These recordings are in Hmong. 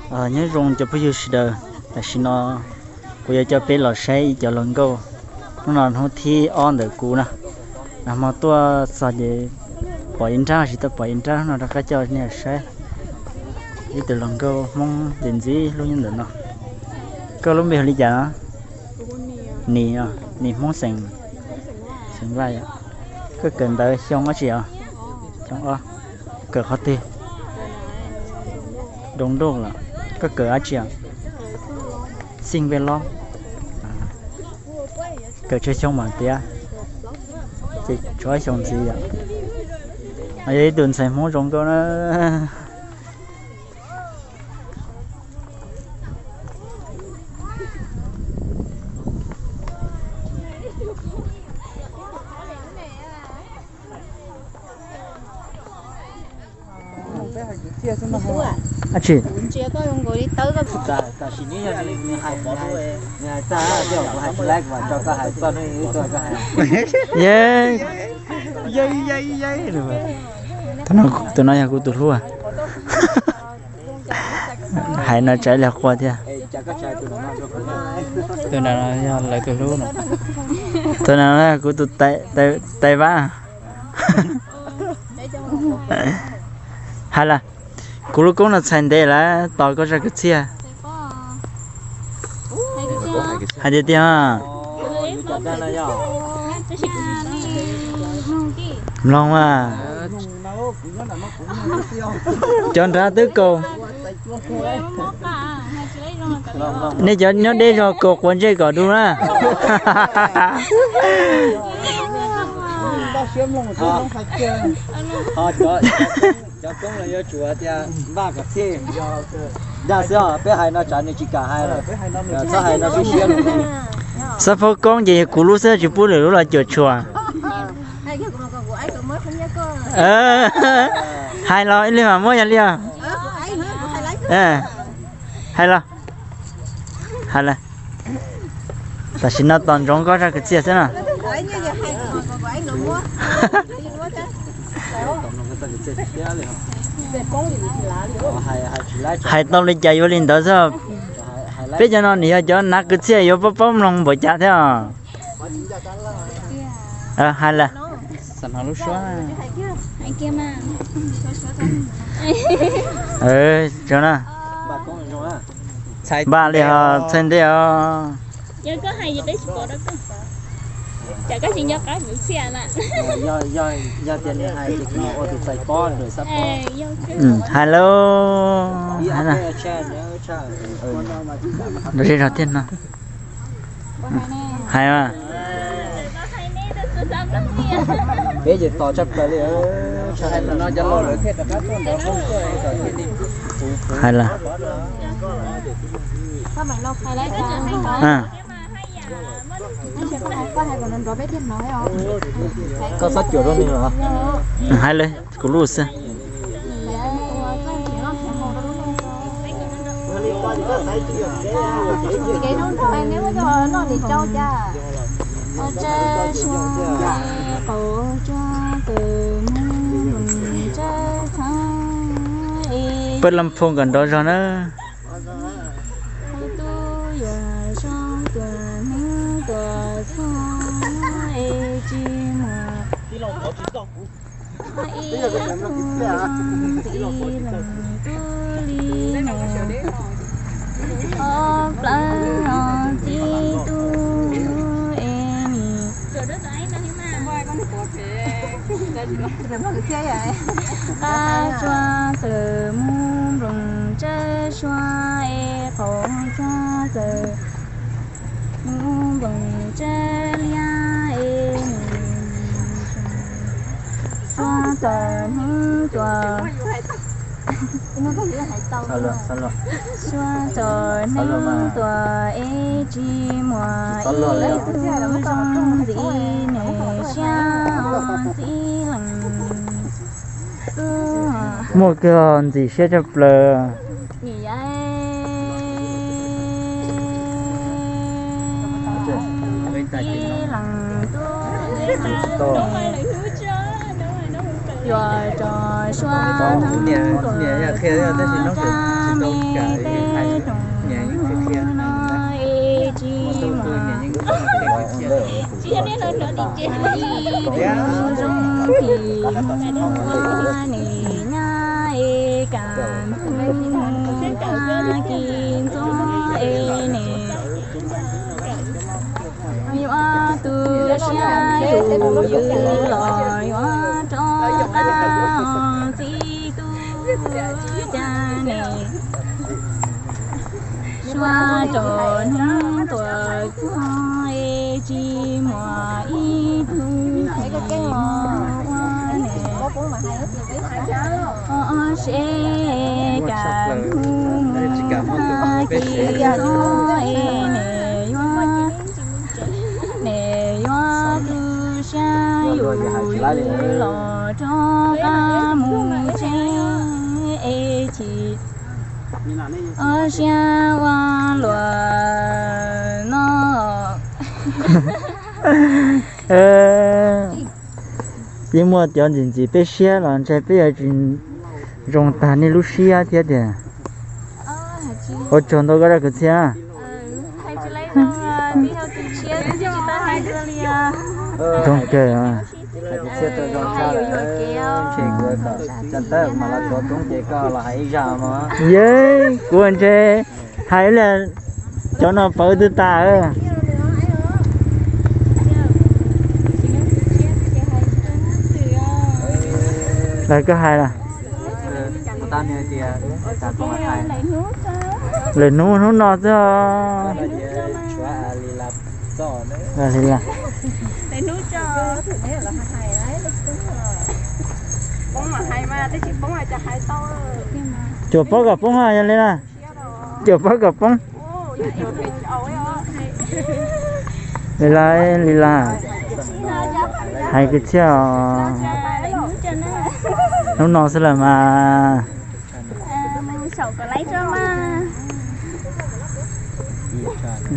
Nyob zoo cov phooj ywg sawv daws, tam sim no kuv yuav coj peb los saib ib cov hluas nkauj. Hnub no hnub thib ob ntawm kuv na, nag hmo tuaj txog ces pom ib nrab tsis tau pom ib nrab no rov qab coj nej saib ib tug hluas nkauj Hmoob ntxim ntxim hlub nyob ntawm no. Koj lub npe hu li cas no? Nis, Nis Hmoob xeem, xeem Vaj yom. Koj kawm ntawv xyoo dab tsi os? Xyoo ob. Kawm qhov twg? Doos Nruj los? Koj kawm dab tsi os? Xij Npej Lob. Kawm tsawg xyoo mas tiav? Ces tshuav ob xyoo ntxiv yom. Yog ib tug ntxhais Hmoob zoo nkauj na. Dab tsi? Ye, ye, ye, tus no yog kuv tus hlub. Hais no tsam ib pliag qua thiab. Tus no yog lawv tus hlub no. Tus no kuv tus tais vab. Hais lawm, kuv lub koob no txhais ntev lawm, tos koj zaj kwv txhiaj. Hais tiag tiag. Mloog mas. Cov nrad twb kaus. Nej cov nyob deb zog kaus quav ntsej kom du na. Cov koob los yuav tsum tias npaj kom txhij, dag xwb os, peb hais no tsam nws tsis kam hais lawm, txhob hais no siab siab. Xab phob koob ces yog kuv lub xwb, tsis pub lwm lub los cuam tshuam. Hais los ib leeg mam muab yog li os. Hais los. Hais lawm. Tam sim no tos ntsoov koj zaj kwv txhiaj xwb na. Hais tau li cas yuav li ntawd xwb. Peb cov no nws yog cov hnav kwv txhiaj yuav paub paub mloog npaum cas thiab os. Hais lawm. Xam hnov lub suab. Tso na. Npaj li ho txhais ntev os. Hais lauj. Zej zog thiab no. Hais mas. Peb ces tos tshaj plaws li. Hais lawm. Koj txhob cuam rau nws los. Hais lawm, kuv lub xwb. Pab Lam Phoo kom nrov zog na. Qab tsuag txawm mus nploos tsawb sua es qaum tsuag txawm mus nploos tsawb liab es mus tsuag txawm hnub tuaj. Suav txom hnub tuaj es tsis muaj ib tug zoo ntxiv, nws siab ntxiv lees. Muaj kawg, ntxim siab tshaj plaws. Yuav tso suav hnub tuaj txog me peb Ib tug zoo tim muaj nim nyab es kam ntug thab kis ntxuav es nim yuav tu siab yus ywm los yuav rov qab txib tub cas nim suav rau hnub tuaj txog es tsis muaj ib tug tim ua nim seb kam mus tag kis txog es nim yuav, nim yuav tu siab yus ywm los rov qab mus tsev es chim ob siab ua luam no. Yeej muaj cov ntxim ntxim peb siab los ntshe peb yuav tsis zoo tag nej lub siab thiab tiag. Ua tsaug ntau koj zaj kwv txhiaj. Zoo kawg. Yeej, kuv ntshe hais li cov no pawv twb tas. Lawv koj hais lawm. Lwm hnub, hnub no xwb. Cuam paub kom poob yog li na. Cuam paub kom poob. Li las, li las. Hais kwv txhiaj os. Hnub no xwb lawm mas.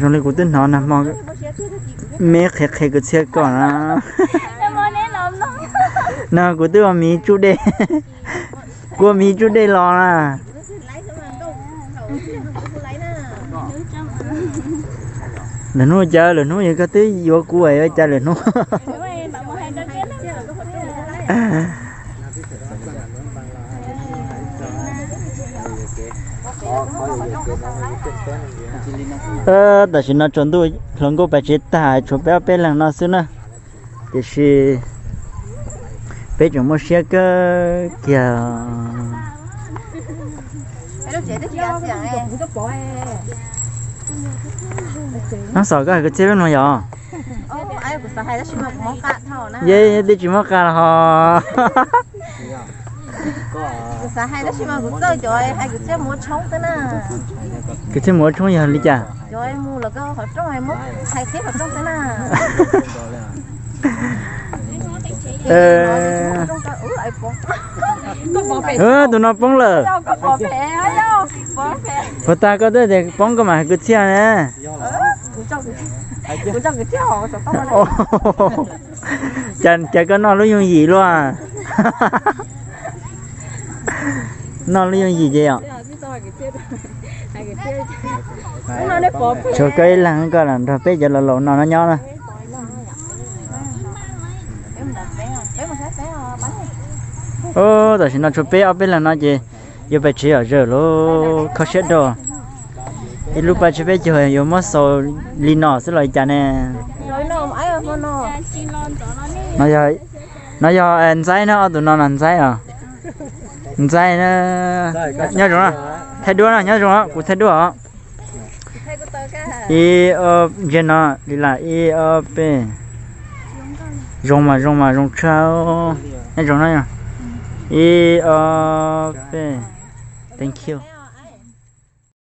Zoo li kuv twb hnov nag hmo me qhia qhia kwv txhiaj kom na. No kuv twb ua miv tsuj dej. Kuv ua miv tsuj dej los na. Lwm hnub cas lwm hnub yog koj twb yuav kuv ua cas lwm hnub. Tam sim no tsaus ntuj hluas nkauj pais tsev tag tshuav peb ob peb leeg no xwb na. Tiam sis peb tseem muaj siab kawg kiag. Nab Xos, koj hais kwv txhiaj peb mloog yom? Yeej twb tsis muab qa los ho. Kwv txhiaj mus ua tshoob yog li cas? Tus no poob lawm. Puas tas koj twb tias poob koj mam hais kwv txhiaj ne. Cas koj noj lub yooj yim luaj. Noj lub yooj yim ces yom. Tshuav koj ib leeg koj los nrog peb cov laus laus no nyob na. Tam sim no tshuav peb ob peb leeg no ces yuav pais tsev yom, zawm lub kho siab rau. Ib lub paj tsib peb caug yuav muab xaus li no xwb los li cas ne? No yog Ntxaib na, ob tug no no Ntxaib os. Ntxaib na, nyob zoo na, thaij duab na, nyob zoo os, kuv thaij duab os. Ib ob, ntsia no li las, ib ob peb. Zoo mas zoo mas zoo tshaj. Nyob zoo na. Ib ob peb. Thank you.